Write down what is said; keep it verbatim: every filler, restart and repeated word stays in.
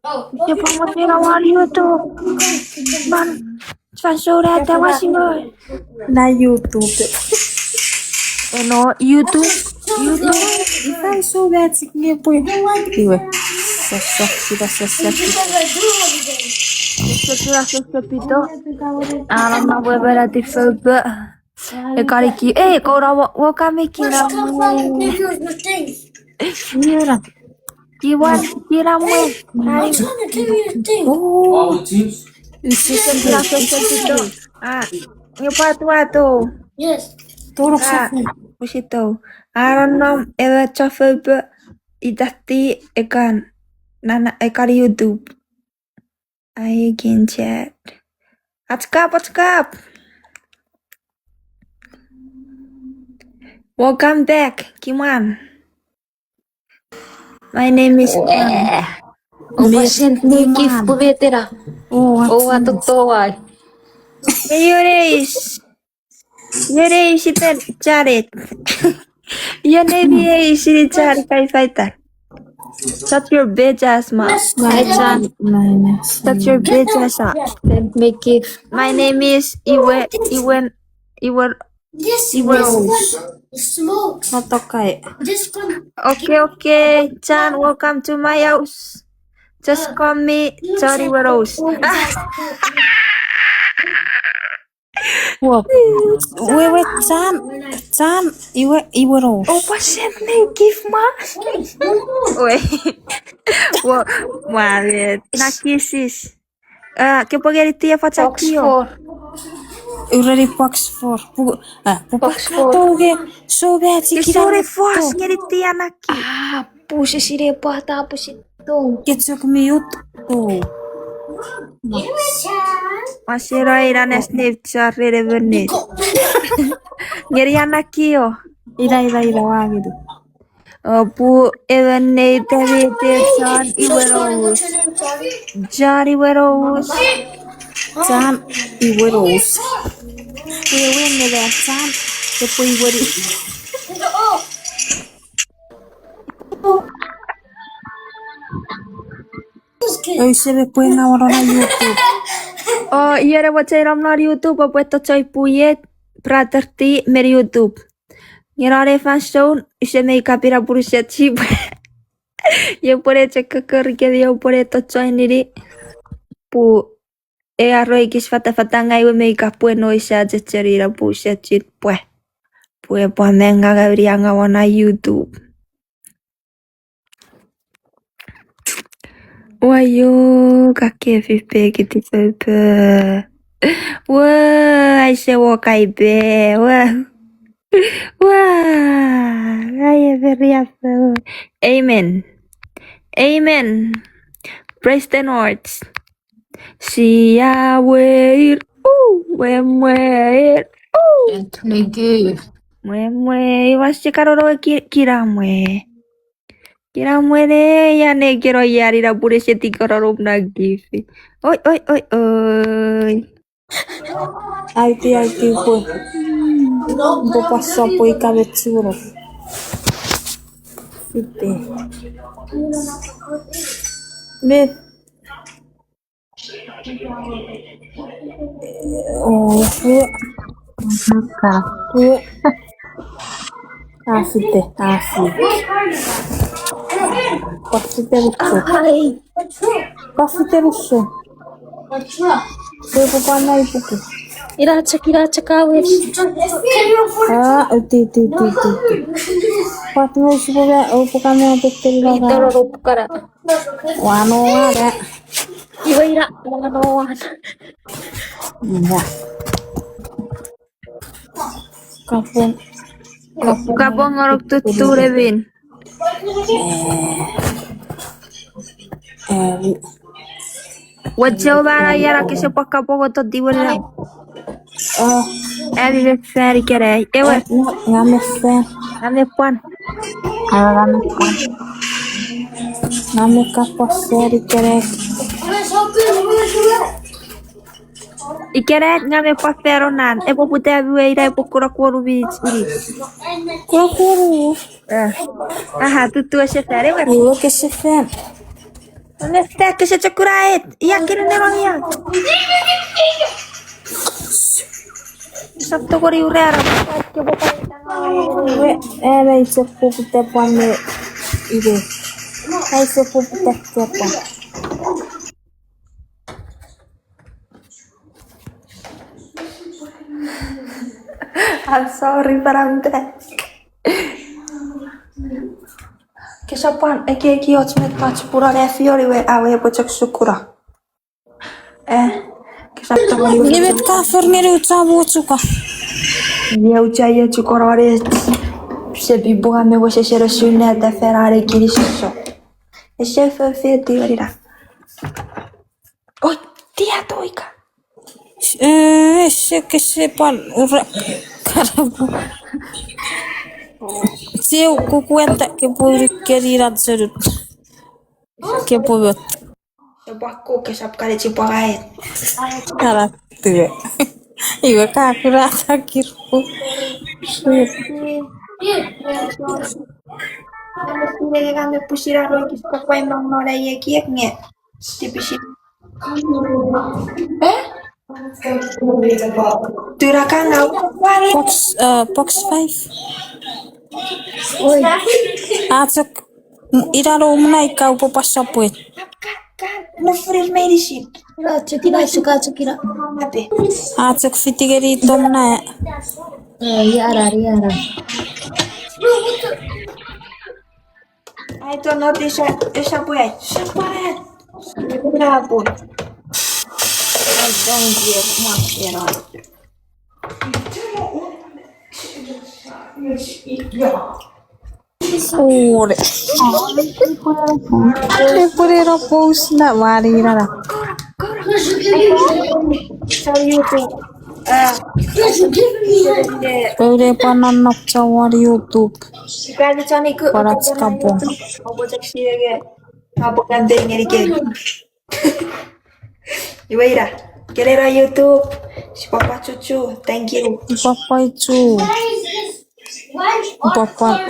Ise pwan mochen won YouTube. Man, fan souneng ata wasimo. Na YouTube. Eno, YouTube. YouTube. Fan souneng chik nge pwe. Iwe. Sasa, sasa, sasa. Sasa, sasa, sasa, pito. Ara ma bwe bera ti fopa. Ekani ki, eh, kora wo, wo kami kira mwe. Kira. Kiwan, kira mwe. Ai. Oh. Kira, kira, kira. Ah, nge pwat wato. Yes. Torok. Ah, sefin. Pusito. Aron nom, ewe chofo pe itati ekan. Nana, ekan YouTube. Ai kin chat. What's up, what's up? Welcome back, Kimwan. My name is Kimwan. Opa send me gift pumetera. Oh, owa totowai. Your name is, your name is Jared. Your name is Jared Kai Fighter. Shut your bitch ass mouth. Hi, John. Shut your bitch ass up. Send me gift. My name is Iwe, Iwen, Iwer, Iwerous. Not okay. Okay, okay, John, welcome to my house. Just call me John Iwerous. Wok. Wewe, John, John, Iwe, Iwerous. Opa send me gift ma. Oi. Wo, mwaret. Nakisis. Ah, ke pwengeni tia fachakio. Box four. Ureni box four. Pu-, ah, pu-, box four. Touge, so bad, ke sore fos ngeni tia naki. Ah, puse sire pwata pusito. Ke chok miut. Oh. Masira ira nes ne chare le bene. Ngeri anakio. Ira, ira, ira, wa ngitu. Opu ewe nei temi te John Iwerous. John Iwerous. John Iwerous. Wewe nela John, te pwe Iwerous. Oi, sebe pwe nga wano na YouTube. O, iere mochei nom non YouTube, oupwe tochoi puiet, brother T, men YouTube. Nge non ei fansoun, use mei kapina punusechi pwe. Ie pwene chok kokori kemi o pwene tochoi nini. Pu e aro ekis fatafata ngang iwe mei kapwe noise achecheni na pusechin pwe. Pwe pwa menga gabri anga wana YouTube. Wayo, kake fipe kiti pepe. Wa, aise wo kaipe. Wa. Wa, aie very happy. Amen. Amen. Praise the Lord. Sia weir. Ooh, mwe mweir. Ooh. Thank you. Mwe mwe, iwa se karoro ki-, kira mwe. Kira mwe ne, ia ne kero ia nina pune se ti karoro na gifi. Oi, oi, oi, oi. Aiti, aiti, pwe. Pwe pasa pwe ika me tsuro. Ite. Me. Oh, fu. Ka. Fu. Afite, afi. Kofite russo. Kofite russo. Fu fu panna ipuku. Ira chok, ira chok awes. Ah, ti, ti, ti, ti, ti. Pat mo sipo ga, o puka mo petteri ga. Itoro ro pukara. Wano wara. Iwe ira, wano wan. Ia. Kapong. Kapong. Kapong ngorok tuttu revin. Eh. Eh. Wacho bara yara kese pwa kapong oto tiwera. Oh. Ami me fan ikenai. Ewe. Eh, nga, nga me fan. Nga me pwan. Nga, nga me pwan. Nga me kapwa fan ikenai. Ikenai nga me pwa fan onan. Epwe puta ewe ina epwe kuna kuonu mi. Kuna kuonu. Eh. Aha, tuttu ese fan, ewe. Ewe kese fan. Nefta kese chok kuna et. Ia kene nero ia. Sap tokori urara. Ke boka itanga. Ere ise pupu tepwan me iwe. Ai se pupu tepwan. I'm sorry, but I'm back. Kesapwan ekieki och met pach pura lefiori we awe epwe chok sukuna. Eh, kesap tongeni. Nimet ka for ngeni ucha mo chuka. Ni ucha ye chuka rore. Se pipua me wese sero sune ta ferare kiriso. Ese fefeti orira. Oi, tia toika. Eh, se kese pwan ura karabu. Seu kukuenta ke puri keriran serut. Ke pugot. Se pwakku kesap kale chipwagaet. Kara tue. Iwe ka kurata kirku. Nge ka me pusira roi kis kakwai mong non ai ekiek nge. Tipisi. Eh? Turakan au kakwai. Box, uh, box five. Oi. A chok, ina no mna ika upwe pasa pwet. Ka, ka, no frir meinisin. A chok ina, chok a chok ina. Ape. A chok fiti ngeni tomna. Eh, iara, iara. I don't know this, uh, this, uh, word. This word. This word. I don't get much at all. Ore. Epwene no post na wari rara. So YouTube. Uh, Pwene pwan nonnom chawon YouTube. Pwan ach kapong. Obo chok siege. Apo kan te ngeni ke. Iwe ira. Kenera YouTube. Sipwapwa chuchu. Thank you. Sipwapwa chu. Sipwapwa.